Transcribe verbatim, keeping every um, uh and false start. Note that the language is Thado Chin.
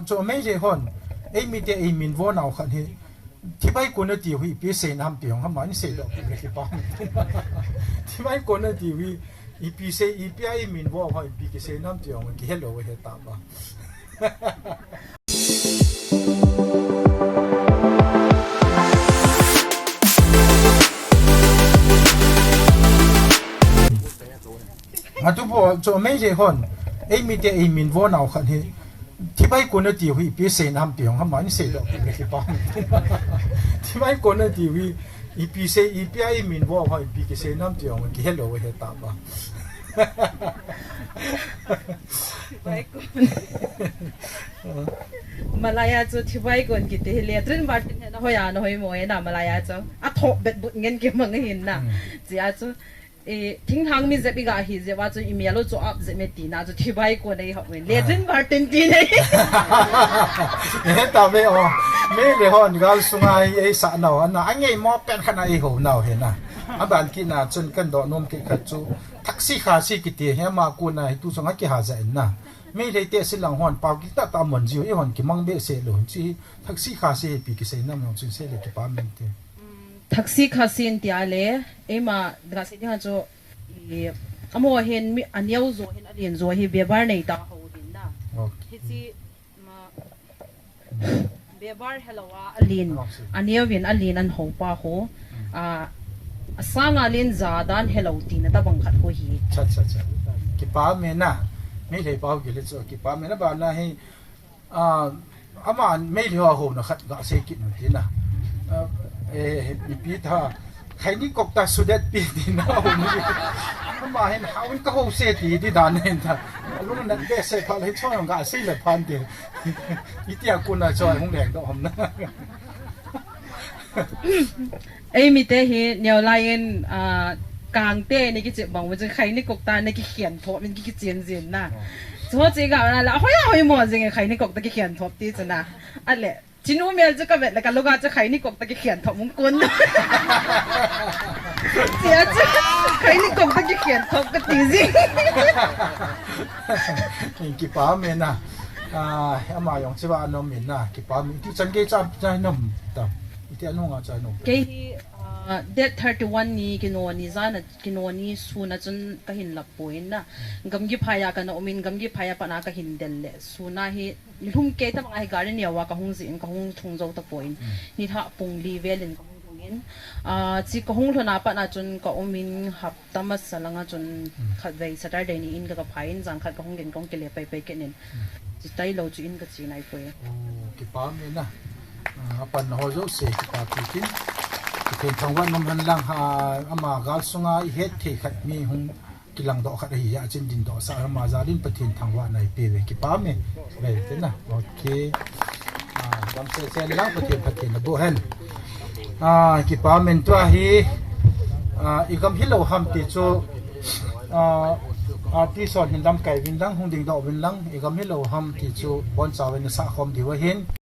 Chu Meitei hon, eimite eiminvo nau khat hi, Thibai Kun ati hi ipi seina ham ti hung ham in seidoh le kipa. Thibai Kun ati hi, ipi sei, ipi a eiminvo ho, ipi kiseina ham ti hung kihelou ahi tapa. Atu po, chu Meitei hon, eimite eiminvo nau khat hi, Thibai Kun ati hi ipi seina ham ti hung ham in seidoh le kipa. Thibai Kun ati hi, ipi sei, ipi a eiminvo ho, ipi kiseina ham ti hung kihelou ahi tapa. Thibai Kun. Malaiya chu Thibai Kun kiti hi Latrin Vartin hi na hoiya na hoimo hi na Malaiya chu. A thop bet but ngen kimang hin na. Hmm. Chia chu, eh, thinglhang mi jep i ga hi jep a chu i mialo chu ap jep me tina chu Thibai Kun nei hop men. Ah. Latrin Vartin ti nei. Eh, ta ve o. Meitei hon gal sunga hi eisa nau, ana, angei mo pen khat na eiho nau hi na. Aban kit na chun kadoh nom kit khat chu. Thaksi Khasi kiti hi ama kona hi tu sunga kiha ja in na. Meitei te silang hon pau kit tata mon jiu, eihon kimang behseh lou. Chi Thaksi Khasi hi ipi kiseina ham chu sei le kipa men te. Thaksi Khasi in tia le, eima, ga sei ding a chu, i, amaho hin mi, aneo jo hin, alen jo hi, bebar nei ta ho hin na. Okay. Hichi, ma, bebar helou a, alen, okay, aneo vin alen an ho pa ho. Hmm. A, asanga len ja dan helou tina tabang khat ho hi. Cha, cha, cha. Kipa men na. Meitei pau kile chu, kipa men na ba na hi, Ah, ama Meitei ho houna khat ga sei kit nu tina. Ah, eh, ipi ta, Khainikokta Sudet pi tina ho ni. Ama hin hau in ka ho se ti, ti dan hin ta. Lung nan behseh pha le chon ga sei le phan ti. Itia kona chon hung leng doh ham na. Eimite hi neolai in, ah, Kangte ni kichi bang, mu chu Khainikokta ni kikhen thop, min ki, kichin jin na. Oh. Chu ho chi ga na la, hoi, hoi mo jing Khainikokta kikhen thop ti chu na. Ale, chinu mel chu ka vet le ka lunga chu Khainikokta kikhen thop mong kon. Chia chu, Khainikokta kikhen thop ka ti jing. Kipa men na. Ah, ama jong chiva nom in na. Kipa men. Ti chan gei cha, cha nom ta. Iti anunga cha nom. Kei hi, ah, date thirty-one ni Kinoni jana, Kinoni suna chun ka hin lap poi na. Hmm. Gamgi phaiya ka na um in, Gamgi phaiya pat na ka hin del le. Suna hi, nilhum kei tabang a hi gari neo a ka hung jin, ka hung thung jou tapoi. Hmm. Nilhah pung li vel in ka hung lhung in. Ah, chi ka hung lhun a pat na chun ka um in hap Tama salanga chun, hmm, khatvei Saturday ni in ka, ka phai in, jan khat ka hung gen kong kile pai pai kit in. Hmm. Chuti lou chu in ka chi nai poi. Oh, kipa men na. Ah, apan na ho jouse kipa pi tin. Pathen thangvah in um hen lang ha, ama gal sunga i het thei khat mi hung kilang doh khat ahi a, chin din doh sa ama jal in Pathen thangvah na i pe ve, kipa men. Ve te na. Okay. Ah, dam sese lang Pathen, Pathen na boh hen. Ah, kipa men tua hi, ah, i gam hilou ham ti chu, ah, artist hon hin lamkai vin lang, hung ding doh vin lang, i gam hilou ham ti chu, bon chauvin sa khom diu ahin.